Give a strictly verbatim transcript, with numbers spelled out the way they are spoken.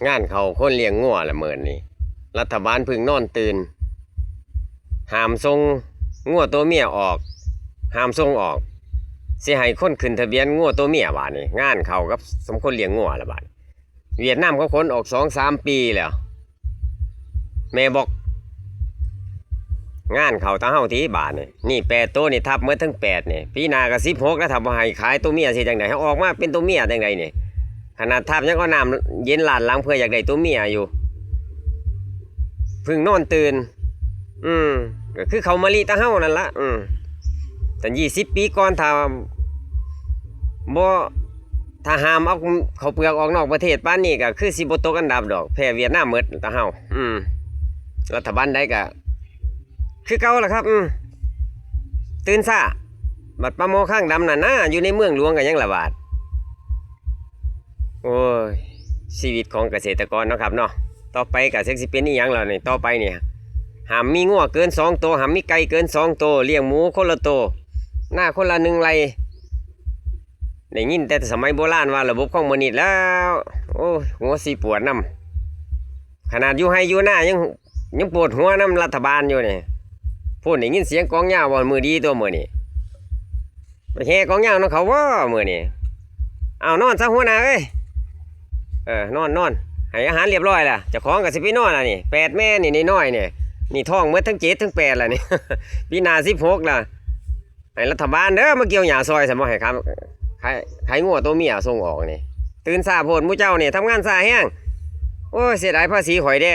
งานเข้าคนเลี้ยงงัวละมื้อนี้ รัฐบาลเพิ่งนอนตื่น ห้ามส่งงัวตัวเมียออก ห้ามส่งออก สิให้คนขึ้นทะเบียนงัวตัวเมียบาดนี้ งานเข้ากับสมคนเลี้ยงงัวละบาด เวียดนามเขาขนออกสองสามปีแล้ว แม่บอก งานเข้าตาเฮาทีบาดนี่ นี่แปดตัวนี่ทับหมดทั้งแปดนี่ ปีหน้าก็สิบหกแล้ว ถ้าบ่ให้ขายตัวเมียสิจังได๋ ให้ออกมาเป็นตัวเมียจังได๋นี่ ขนาดทับยังเอาน้ำเย็นลาดหลังเพื่ออยากได้ตัวเมียอยู่ เพิ่งนอนตื่น อืม ก็คือเขามาลีตาเฮานั่นละ อืม ตั้งยี่สิบปีก่อน ถ้าบ่ ถ้าห้ามเอาข้าวเปลือกออกนอกประเทศปานนี้ก็คือสิบ่ตกอันดับดอก แพ้เวียดนามหมดตาเฮา อืม รัฐบาลใดก็คือเก่าล่ะครับ อืม ตื่นช้า บัดปลาหมอคางดำนั่นนะ อยู่ในเมืองหลวงก็ยังระบาด โอ้ย ชีวิตของเกษตรกรเนาะครับเนาะ ต่อไปก็จักสิเป็นอีหยังแล้วนี่ ต่อไปนี่ ห้ามมีงัวเกินสองตัว ห้ามมีไก่เกินสองตัว เลี้ยงหมูคนละตัว นาคนละหนึ่งไร่ ได้ยินแต่สมัยโบราณว่าระบบคอมมิวนิสต์แล้ว โอ้ย หัวสิปวดนำ ขนาดอยู่ไฮ่อยู่นายัง ยังปวดหัวนำรัฐบาลอยู่นี่ พูดได้ยินเสียงกลองยาวว่ามื้อดีตัวมื้อนี้ ไปแห่กลองยาวนำเขาบ่มื้อนี้ เอานอนซะหัวหน้าเอ้ย เออ นอน นอน ให้อาหารเรียบร้อยล่ะ เจ้าของก็สิไปนอนล่ะนี่ แปดแม่นี่น้อยๆนี่ นี่ท้องหมดทั้งเจ็ดทั้งแปดล่ะนี่ ปีหน้าสิบหกล่ะ ให้รัฐบาลเด้อมาเกี่ยวหญ้าซอย ซั่นบ่ให้ครับ ขาย ขายงัวตัวเมียส่งออกนี่ ตื่นช้าโพดหมู่เจ้านี่ ทำงานช้าแฮง โอ้ย เสียดายภาษีข่อยเด้